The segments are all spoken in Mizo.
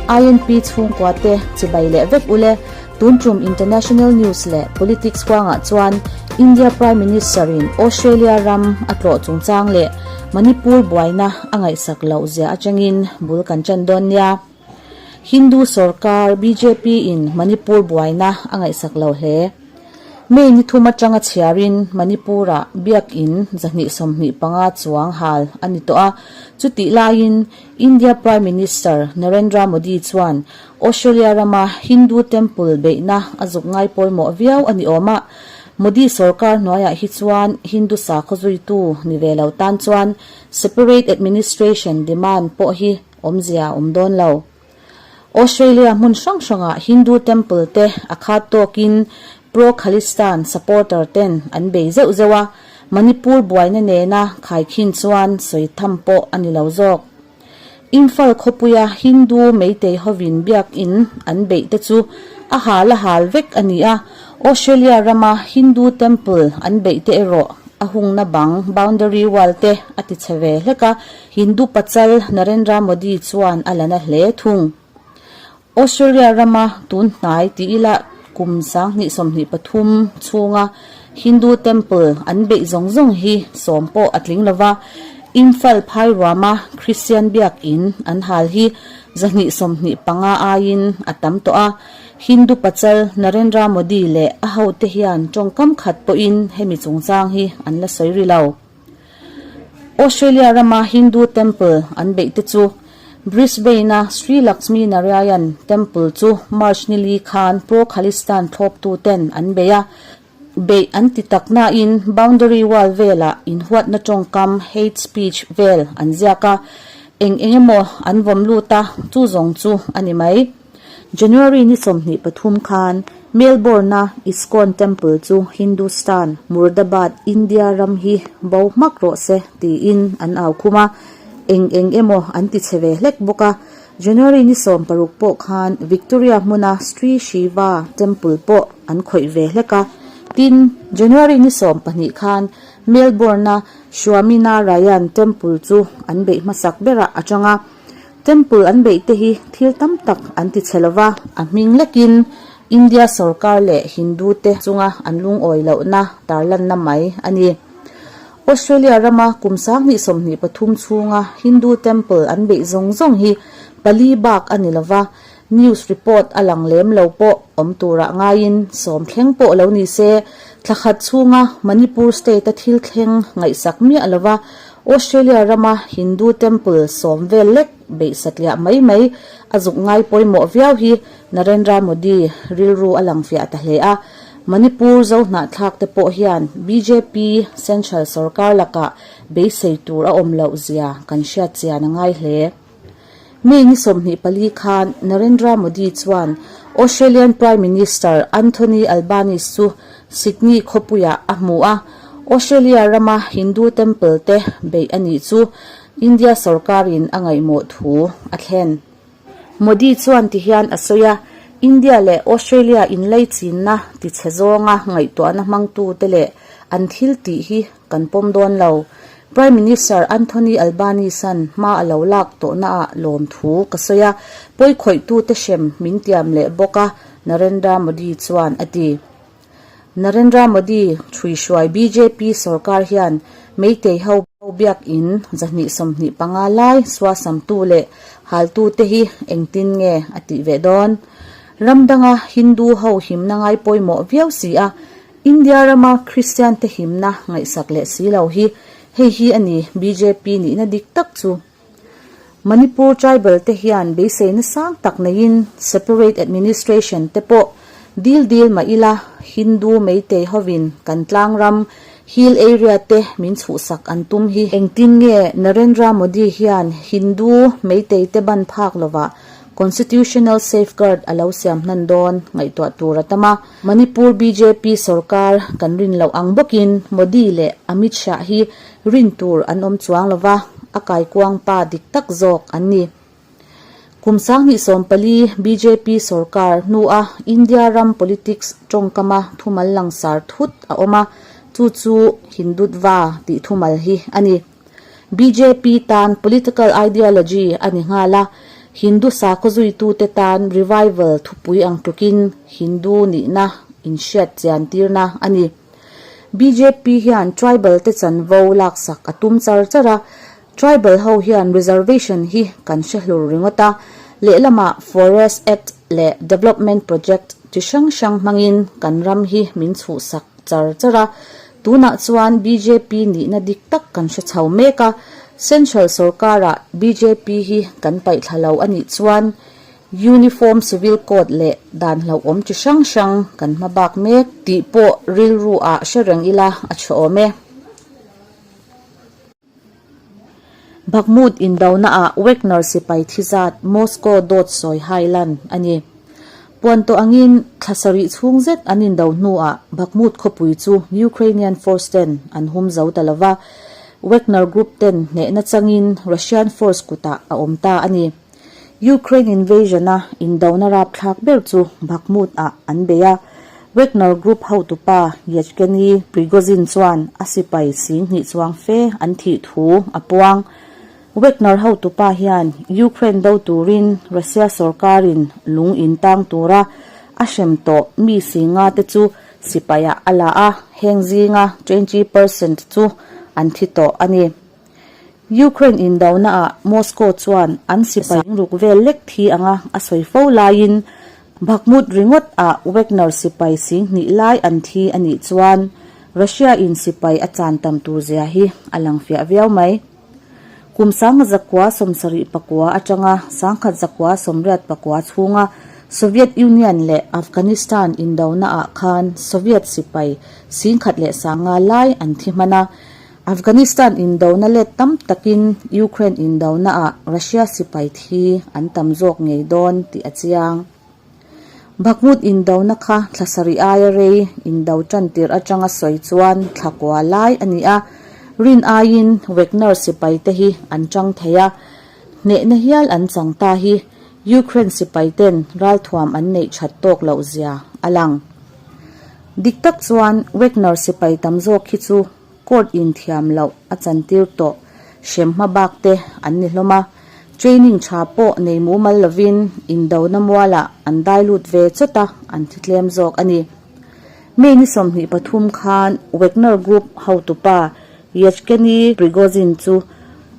INP chhungkua te chibai leh vek ule. Tun tum international news leh politics huangah chuan India Prime Minister in Australia ram a tlawh chungchang leh Manipur buaina a ngaihsak loh zia atangin bul kan tan dawn nia. Hindu sorkar bjp in Manipur buaina a ngaihsak lo hle. May ni thum atanga chhiarin Manipur-ah biakin 225 chuang hal a ni tawh a, chutih laiin India Prime Minister Narendra Modi chuan Australia rama Hindu temple beihna a zuk ngai pawimawh viau a ni awm a, Modi sorkar hnuaiah hi chuan Hindu sakhaw zuitu ni ve lo tan chuan separate administration demand pawh hi awmzia a awm dawn lo. Australia hmun hrang hrangah Hindu temple te a khat tawkin pro-Khalistan supporter ten an bei zeuh zeuh a, Manipur buaina nena khaikhin chuan sawi tham pawh a ni lo zawk. Imphal khawpuia Hindu Meitei hovin biakin an beih te chu a hal a hal vek a ni a, Australia rama Hindu temple an beih te erawh a hungna bang, boundary wall, te a ti chhe ve hlek a, Hindu pachal Narendra Modi chuan a la na hle thung. Australia rama tun hnai ti ila kum 2023 chhunga Hindu temple an beih zawng zawng hi sawm pawh a tling lova, Imphal phai ruama Christian biakin an hal hi 225 aiin a tam tawh a, Hindu pachal Narendra Modi leh a hote hian tawngkam khat pawhin hemi chungchang hi an la sawi ri lo. Australia rama Hindu temple an beih te chu Brisbane-a Sri Lakshmi Narayan Temple chu March ni li khan pro-Khalistan thlawptu ten an bei a, beih an ti tak nain boundary wall velah inhuatna tawngkam, hate speech, vel an ziak a, eng eng emaw an vawm lut a, chu zawng chu a ni mai. January ni 23 khan Melbourne-a ISKCON Temple chu Hindustan, Murdabad, India ram hi bo hmak rawh se tiin an au khum a, eng eng emaw an ti chhe ve hlek bawk a. January ni 16 pawh khan Victoria hmuna Sri Shiva Temple pawh an khawih ve hlek a. Tin, January ni 12 khan Melbourne-a Swaminarayan Temple chu an beih hmasak berah a tang a. Temple an beih te hi thil tam tak an ti chhe lova, a hming lekin India sorkar leh Hindu te chunga an lungawi lohna tarlanna mai a ni. Australia rama kum 2023 chhunga Hindu temple an beih zawng zawng hi pali bak a ni lova, news report a lang lem lo pawh awm turah ngaiin sawm thleng pawh lo ni se, thla khat chhunga Manipur state-a thil thleng ngaihsak miah lova Australia rama Hindu temple sawm vel lek beih satliah mai mai a zuk ngai pawimawh viau hi Narendra Modi rilru a lang fiah ta hle a. Manipur zohnahthlak te pawh hian bjp central sorkar lakah beisei tur a awm loh zia kan hriat chian a ngai hle. May ni 24 khan Narendra Modi chuan Australian Prime Minister Anthony Albanese chu Sydney khawpuiah a hmu a, Australia rama Hindu temple te beih a nih chu India sorkarin a ngaihmawh thu a thlen. Modi chuan tihian a sawi a, India leh Australia inleichinna tichhe zawnga ngaihtuahna hmangtute leh an thil tih hi kan pawm dawn lo. Prime Minister Anthony Albanese-a'n hma a lo lak tawhnaah lawmthu ka sawi a, pawikhawih-tute hrem min tiam leh bawk a, Narendra Modi chuan a ti. Narendra Modi ṭhuihruai bjp sorkar hian Meitei ho biakin 225 lai suasamtu leh haltute hi engtin nge a tih ve dawn? Ram danga Hindu ho himna ngai pawimawh viau si a, India rama Kristian te himna ngaihsak leh si lo hi hei hi a ni bjp nihna dik tak chu. Manipur tribal te hian beiseina sang tak neiin separate administration te pawh dil dil mah ila Hindu Meitei hovin kan tlang ram hill area te min chhuhsak an tum hi. Engtin nge Narendra Modi hian Hindu Meitei te ban phak lovah constitutional safeguard a lo siam hnan dawn ngaihtuah tur a tam a. Manipur bjp sorkar kan rin loh ang bawkin Modi leh Amit Shah hi rin tur an awm chuang lo va, a kaikuang pa dik tak zawk an ni. Kum 2014 bjp sorkar hnua India ram politics tawngkama thumal langsar thut a awm a, chu chu Hindutva tih thumal hi a ni. Bjp tan political ideology a ni nghal a. Hindu sakhaw zuitute tan revival thupui ang tlukin Hindu nihna inhriat chian tirna a ni. Bjp hian tribal te chanvo laksak a tum char char a, tribal ho hian reservation hi kan hre hlur ringawt a, lehlamah Forest Act leh Development Project chi hrang hrang hmangin kan ram hi min chhuhsak char char a, tunah chuan bjp nihna dik tak kan hre chho mek a, Central sorkarah bjp hi kan paihthla lo a nih chuan Uniform Civil Code leh dan hlauhawm chi hrang hrang kan hma bak mek tih pawh rilru ah hre reng ila a tha awm e. Bakhmut indona ah Wagner sipai thi zat Moscow dawt sawi hai lan a ni. Puan tawh angin thla sarih chhung zet an indo hnuah Bakhmut khawpui chu Ukrainian force ten an hum zo ta lova, Wagner group ten hnehna changin Russian force kutah a awm ta a ni. Ukraine invasion a indona rapthlak ber chu Bakhmut ah an bei a, Wagner Group hotupa Yevgeny Prigozhin chuan a sipai singhnih chuang fe an thih thu a puang. Wagner hotupa hian Ukraine do turin Russia sorkarin lung in tang tura a hrem tawh mi singa te chu sipaiah a la a, heng zinga 20 percent chu an thi tawh a ni. Ukraine indonaah Moscow chuan an sipai ruk vel lek thi anga a sawi fo laiin Bakhmut ringawt ah Wagner sipai singhnih lai an thi a nih chuan Russia in sipai a chan tam tur zia hi a lang fiah viau mai. Kum 1974 atanga 1984 chhunga Soviet Union leh Afghanistan indonaah khan Soviet sipai 10,150 lai an thi hman a, Afghanistan indona let tam takin Ukraine indonaah Russia sipai thi an tam zawk ngei dawn tih a chiang. Bakhmut indona kha thla sarih aia rei indo tan tirh atanga sawi chuan thla kua lai a ni a, rin aiin Wagner sipai te hi an tang thei a, hnehna hial an chang ta hi Ukraine sipai ten ralthuam an neih that tawk loh zia a lang. Dik tak chuan Wagner sipai tam zawk hi chu Court in thiam loh a chantir tawh hrem hma bak te an ni hlawm a, training tha pawh nei mumal lovin indona mualah an dai lut ve chawt a, an thi tlem zawk a ni. May ni 23 khan Wagner Group hotupa Yevgeny Prigozhin chu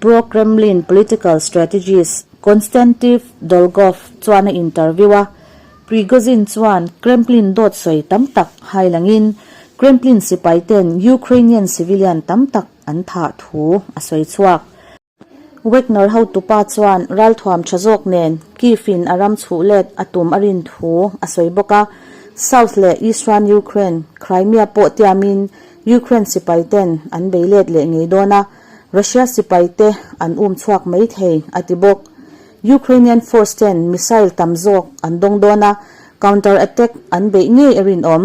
pro-Kremlin political strategist Konstantin Dolgov chuan a interview a, Prigozhin chuan Kremlin dawt sawi tam tak hailangin Kremlin sipaiten Ukrainian civilian tam tak an thah thu a sawi chhuak. Wagner hotupa chuan ralthuam tha zawk nen Kyiv-in a ram chhuh let a tum a rin thu a sawi bawk a, South leh Eastern Ukraine, Crimea pawh tiamin Ukraine sipaiten an bei let leh ngei dawn a, Russia sipaite an um chhuak mai thei a ti bawk. Ukrainian force ten missile tam zawk an dawng dawn a, counter attack an beih ngei a rinawm.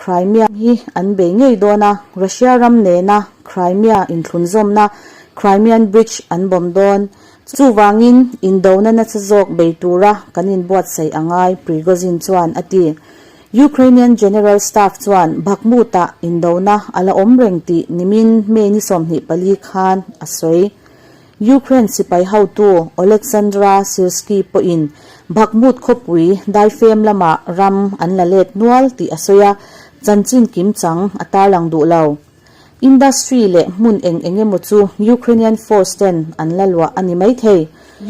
Crimea hi an bei ngei dawn a, Russia ram nena Crimea inthlunzawmna Crimean Bridge an bawm dawn. Chuvangin indona nasa zawk bei tura kan inbuatsaih a ngai, Prigozhin chuan a ti. Ukrainian General Staff chuan Bakhmut-ah indona a la awm reng tih nimin May ni 24 khan a sawi. Ukraine sipai hotu Oleksandr Syrskyi pawhin Bakhmut khawpui daifem lamah ram an la let nual tih a sawi a, chanchin kimchang a tarlang duh lo. Industry leh hmun eng eng emaw chu Ukrainian force ten an la luah a ni maithei.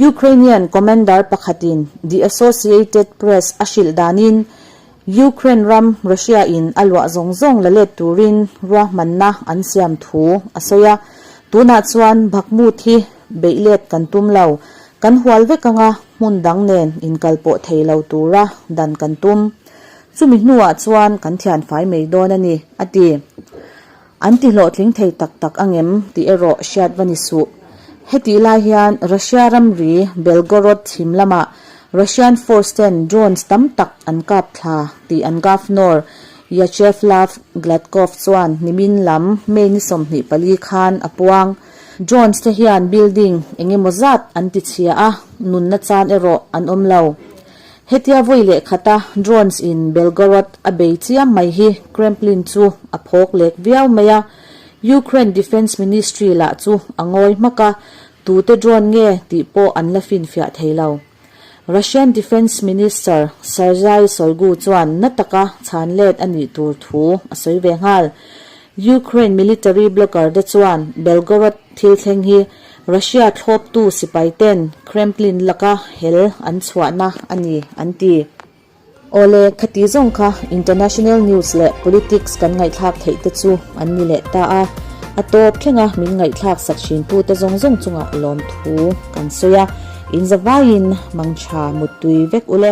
Ukrainian commander pakhatin The Associated Press a hrilh danin Ukraine ram Russia in a luah zawng zawng la let turin ruahmanna an siam thu a sawi a, tunah chuan Bakhmut hi beih let kan tum lo, kan hual vek anga hmun dang nen inkal pawh thei lo tura dan kan tum. Chumi hnuah chuan kan thian fai mai dawn a ni, a ti. An ti hlawhtling thei tak tak angem tih erawh hriat va ni suh. Hetih lai hian Russia ramri Belgorod chhim lamah Russian force ten drones tam tak an kap thla tih an Governor Vyacheslav Gladkov chuan nimin lam May ni 24 khan a puang. Drones te hian building eng emaw zat an ti chhia a, nunna chan erawh an awm lo. Hetia vawi leh khata drones in Belgorod a bei chiam mai hi Kremlin chu a phawk lek viau mai a, Ukraine Defence Ministry lah chu a ngawi hmak a, tute drone nge tih pawh an la finfiah thei lo. Russian Defence Minister Sergei Shoigu chuan na taka chhan let a nih tur thu a sawi ve nghal. Ukraine military blogger te chuan Belgorod thil thleng hi Russia thlawptu sipai ten Kremlin laka hel an chhuahna a ni an ti. Awle, khati zawng kha international news leh politics kan ngaihthlak theih te chu an ni leh ta a, a tawp thlenga min ngaihthlak sak thintu te zawng zawng chungah lawmthu kan sawi a, inzavaiin mangtha muttui vek ule.